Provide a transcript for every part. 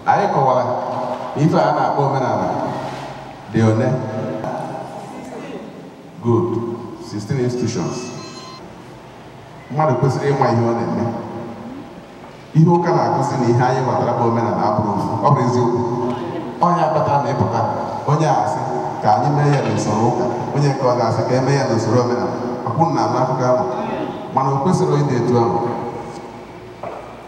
Anyị kọwara na ife a na-akpọ omenala dị one? Good. 16 institutions. Mmadụ kwesịrị ịma ihe ọ na-eme. Ihe ụka na-akụzi na ihe anyị ghọtara bụ omenala abụrụ ofu. Ọ bụ eziokwu. Onye akpatara na ịpụta onye a asị ka anyị mee ya n'usoro ụka, onye nke ọ ga-asị ka eme ya n'usoro omenala. Akwụ na anụ akụkọ ahụ, mana o kwesịrị ịdị etu ahụ.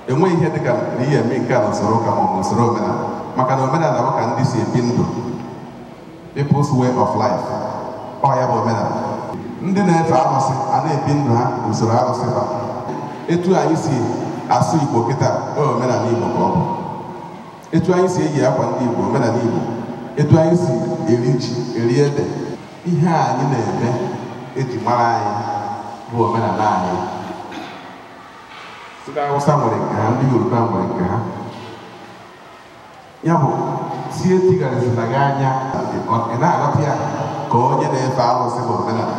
Enweghị ihe dịka na ihe eme nke a n'usoro ụka ma ọ bụ n'usoro omenala, maka na omenala bụ ka ndị si ebi ndụ, people's way of life. Ọ ya bụ omenala. Ndị na-efe arụsị a na-ebi ndụ ha n'usoro arụsị ha. Etu anyị si asụ Igbo kịta, omenala Igbo ka ọ bụ. Etu anyị si eyi akwa ndị Igbo, omenala Igbo. Etu anyị si eri ji, eri ede, ihe anyị na-eme eji mara anyị bụ omenala anyị. Ndị Hausa nwere nke ha, ndị Yoruba nwere nke ha. Ya bụ si etigharịzina gị anya, ị na-aghọta ya ka onye na-efe arụsị bụ omenala.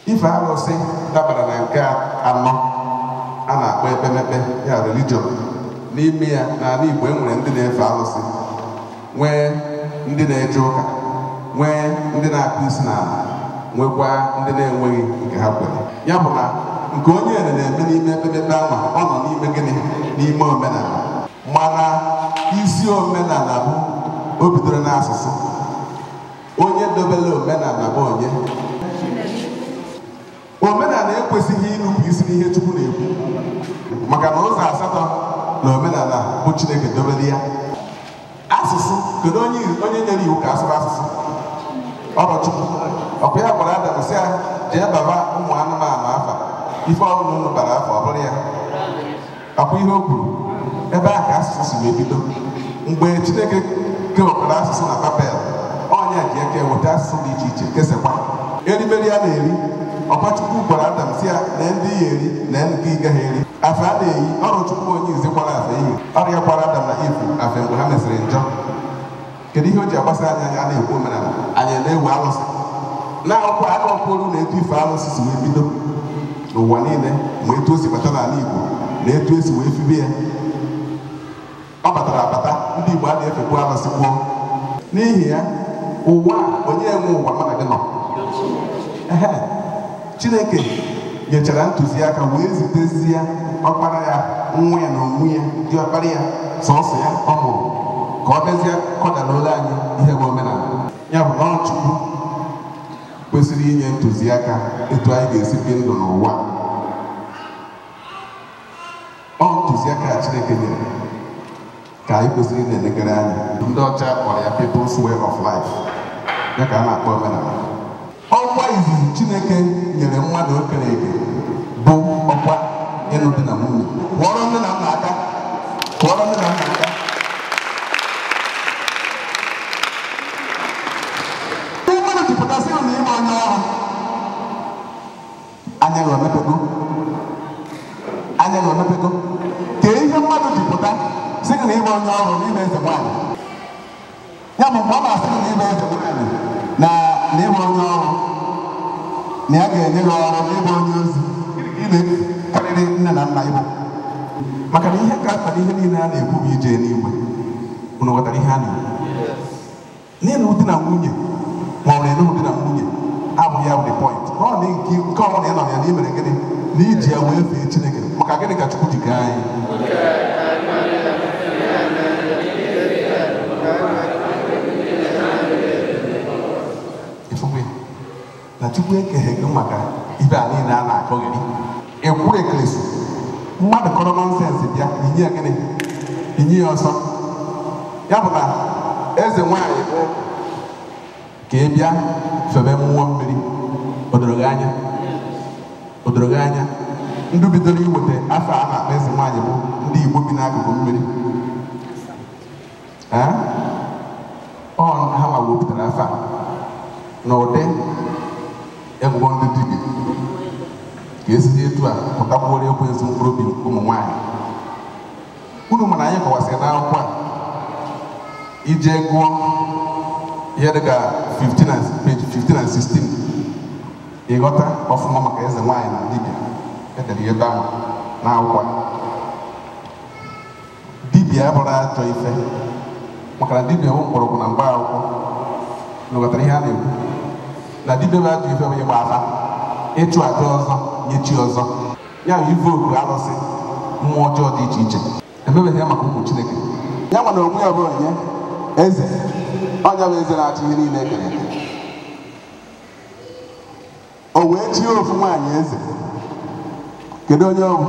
Ife arụsị dabara na nke anọ a na-akpọ ekpemekpe, ya religion. N'ime ya n'ala Igbo e nwere ndị na-efe arụsị, nwee ndị na-eje ụka, nwee ndị na-akpụ isi n'ala, nwekwa ndị na-enweghị nke ha kwere. Ya bụ na nke onye na-eme n'ime ekpemekpe ahụ, ọ nọ n'ime gịnị? N'ime omenala. Mana isi omenala bụ o bidoro n'asụsụ. Onye dobere omenala bụ onye. Omenala ekwesịghị ịnụpụ isi n'ihe Chukwu na-ekwu, maka na ụzọ asatọ na omenala bụ Chineke dobere ya. Asụsụ, kedu onye nyere iwu ka asụrụ asụsụ? Ọ bụ Chukwu. Ọkwa ya gwara Adam sị ya jee baba ụmụ anụmanụ afa, ife ọbụla unu bara afa ọ bụrụ ya. Ọkwa ihe o kwuru ebe a ka asụsụ si wee bido. Mgbe Chineke kewapụrụ asụsụ na Babel, ọnya ji eke weta asụsụ dị iche iche kesekwa. Erimeri a na-eri, ọkwa Chukwu gwara Adam sị ya na ndị ya eri na nke ị gaghị eri. Afe a na-eyi, ọrụ Chukwu onye izi kwara afe iyi. Ọrịa kwara Adam na Ifu afe mgbe ha mesịrị njọ. Kedu ihe o ji agbasa anyị anya na-ekwu omenala? Anyị na-ewe alụsị. Na akwụkwọ akọkwuru na etu ife alụsị si wee bido n'ụwa niile, ma etu o si bata n'ala Igbo na etu esi wee fibe ya. Ọ batara abata, ndị Igbo a na-efekwu alụsị gboo. N'ihi ya, ụwa onye nwe ụwa mana gị nọ. Chineke nyechara ntụziaka wee zitezie ọkpara ya, nwa ya na onwe ya, dị ọkpara ya sọsọ ya ọ mụrụ, ka ọ bịazie kọdara ole anyị ihe bụ omenala. Ya bụ na ọ Chukwu kwesịrị inye ntụziaka etu anyị ga-esi bi ndụ n'ụwa. Ọ ntụziaka Chineke nyere ka anyị kwesịrị na-elekere anya. Ndị ọcha kpọrọ ya people's way of life, ya ka a na-akpọ omenala. Ọkwa izizi Chineke nyere mmadụ okere eke bụ ọkwa ịnụ di na nwunye. Kpọrọ nne na nna aka. Kpọrọ nne na nna aka. Ndị mmadụ jupụtasị na ime onye ọrụ. Anya gị omepego. Anya gị omepego. Ka ihe mmadụ jupụta sị gị na ime onye ọrụ n'ime eze nwaanyị. Ya bụ mgbe ọ na-asị gị na ime eze nwaanyị na ime onye ọrụ na ya ga-enye gị ọrụ n'ịbụ onye ozi, ị na-karịrị nne na nna ịbụ. Maka na ihe ka mkpa n'ihe niile a na-ekwu bụ ije n'igwe. Unu ghọtara ihe a na-ekwu? N'ịnụ di na nwunye ma ọ bụ ịnụ di na nwunye abụghị ya bụ the point. Ọ na nke ọbụla ị nọ ya na ị mere gịnị? Na iji ya wee fee Chineke. Maka gịnị ka Chukwu ji kee anyị? Na Chukwu ekeghị gị maka ibe a niile a na-akọgheri. Ekwuru ekeresu mmadụ kọrọ nọnsensị bịa inye ya gịnị? Inye ya ọsọ. Ya bụ na eze nwaanyị bụ ka ị bịa febe mmụọ mmiri. O doro gị anya? O doro gị anya? Ndị bidoro iweta afọ a na-akpọ eze nwaanyị bụ ndị Igbo bi n'akụkụ mmiri. Ọ ha ma wepụtara afọ a n'ụdị egwugo ndị dibịa ka esizi etu a pụtakwuoro ekwensu mkpụrụ obi ụmụ nwaanyị. Unu mana anyị kọwasịrị n'akwụkwọ a ije gụọ ihe dịka 15 and page 15 and 16 ịghọta ọfụma maka eze nwaanyị na dibịa edere ebe ahụ n'akwụkwọ a. Di Dibịa abụrụ ajọ ife, maka na dibịa bụ mgbọrọgwụ na mgba akwụkwọ. Nụghọtara ihe a na-ekwu na dibịa bụ ajọ ife bụ ịgba afa, ịchụ aja ọzọ nye chi ọzọ, ya bụ ife oku arụsị mmụọ ọjọọ dị iche iche. Emebeghị ya maka ụmụ Chineke. Ya nwa na onwe ya bụ onye eze, ọnya bụ eze na-achị ihe niile ekere eke. O wee chie ofu nwaanyị eze. Kedu onye ọ bụ?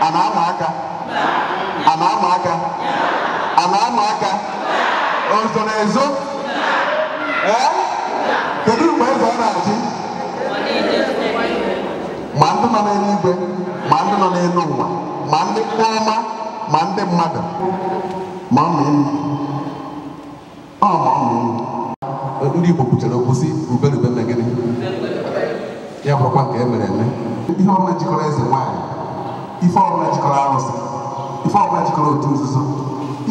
A na-ama aka? A na-ama aka? A na-ama aka? O zoro ezo? Ee? Kedu mgbe eze ọ na-achị? Ma ndị nọ n'eluigwe, ma ndị nọ n'elu ụwa, ma ndị ọma, ma ndị mmadụ, ma ọ ma ọmụ. Ndị Igbo kwuchara okwu sị ubelube mee gịnị? Ya bụrụkwa nke e mere eme. Ihe ọbụla jikọrọ eze nwaanyị, ife ọbụla jikọrọ arụsị, ife ọbụla jikọrọ otu nzuzo,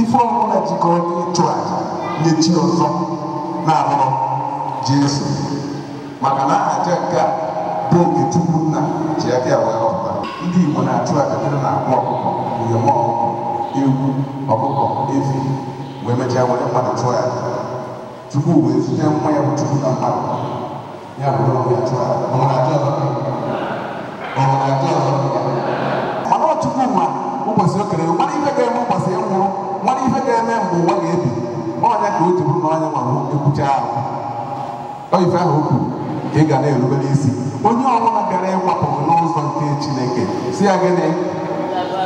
ife ọbụla jikọrọ ịchụ àjà nye chi ọzọ na-abụrụ Jesu, maka na aja nke a bụ nke Chukwu nna ji aka ya wee họpụta. Ndị Igbo na-achụ àjà ndị na-akpọ ọkụkọ, uyom ọkụkọ, ewu, ọkụkọ, efi, wee mechaa were mmadụ chụọ ya. Chukwu wee zite nwa ya bụ Chukwu na mmadụ, ya bụrụ onwe ya chụọ àjà. Ọ nwere aja ọzọ? Ọ nwere aja ọzọ? Mana ọ Chukwu ma ụbọchị o kere, mara ife ga-eme ụbọchị ya nwụrụ, mara ife ga-eme mgbe ụwa ga-ebi. Ọnya ka o ji bụrụ na ọnya nwa bụ ekwucha ahụ. Ọ ife ahụ o kwuru ka ị ga na-erubere isi. Onye ọbụla gara ịgbapụ n'ụzọ nke Chineke, si ya gịnị?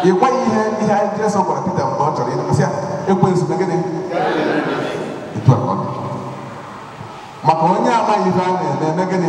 Ị gwaghị ihe ihe anyị Jesu gwara Pita mgbe ọ chọrọ ịsị ya ekwensu na gịnị? Etu a ka ọ dị. Maka onye amaghị ife a na-eme eme gịnị?